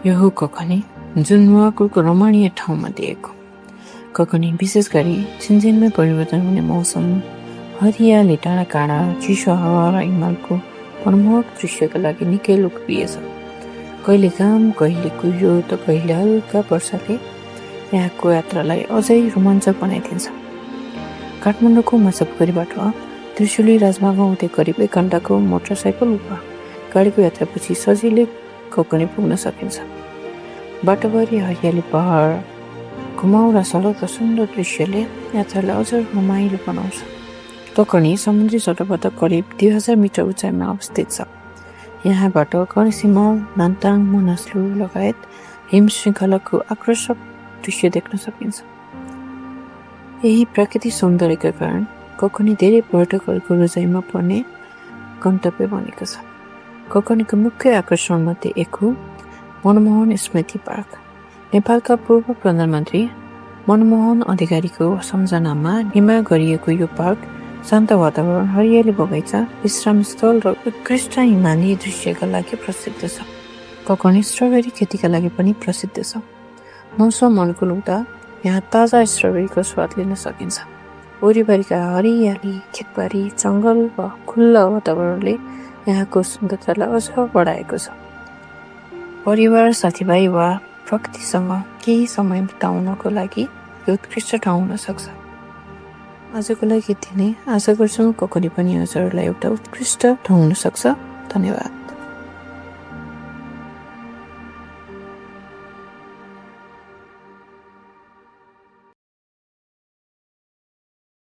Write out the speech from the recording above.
यो हो ककनी, जुन नुवाकोटको रमणीय ठाउँमा दिएको। ककनी विशेष गरी छिनछिनमै परिवर्तन हुने मौसम, हरियाली, टाढा काँडा, चिसो हावा र हिमालको मनमोहक दृश्यका लागि निकै लोकप्रिय छ। कहिले घाम, कहिले कुहिरो त कहिले हल्का वर्षाले यहाँको यात्रालाई अझै रोमाञ्चक बनाइदिन्छ। काठमाडौँको माछापोखरीबाट त्रिशुली राजमार्ग हुँदै करिब 1 घण्टाको मोटरसाइकल वा गाडीको यात्रापछि सजिलै ककनी पुग्न सकिन्छ। बाटोभरि हरियाली, पहाड, घुमाउरा सडक र सुन्दर दृश्यले यात्रालाई अझ रमाइलो बनाउँछ। ककनी समुद्री सतहबाट करिब 2000 मिटर उचाइमा अवस्थित छ। यहाँबाट करसिमल, नान्ताङ, मनस्लु लगायत हिम श्रृङ्खलाको आकर्षक दृश्य देख्न सकिन्छ। यही प्राकृतिक सौन्दर्यका कारण ककनी धेरै पर्यटकहरूको रोजाइमा पर्ने गन्तव्य बनेको छ। ककनीको मुख्य आकर्षणमध्ये एक हो मनमोहन स्मृति पार्क। नेपालका पूर्व प्रधानमन्त्री मनमोहन अधिकारीको सम्झनामा निर्माण गरिएको यो पार्क शान्त वातावरण, हरियाली बगैँचा, विश्रामस्थल र उत्कृष्ट हिमाली दृश्यका लागि प्रसिद्ध छ। ककनी स्ट्रबेरी खेतीका लागि पनि प्रसिद्ध छ। मौसम अनुकूल हुँदा यहाँ ताजा स्ट्रबेरीको स्वाद लिन सकिन्छ। वरिपरिका हरियाली, खेतबारी, जङ्गल वा खुल्ला वातावरणले यहाँको सुन्दरतालाई अझ बढाएको छ। परिवार, साथीभाइ वा प्रकृतिसँग केही समय बिताउनको लागि यो उत्कृष्ट ठाउँ हुन सक्छ। आजको लागि यति नै। आशा गर्छौँ ककनी पनि हजुरहरूलाई एउटा उत्कृष्ट ठाउँ हुन सक्छ। धन्यवाद।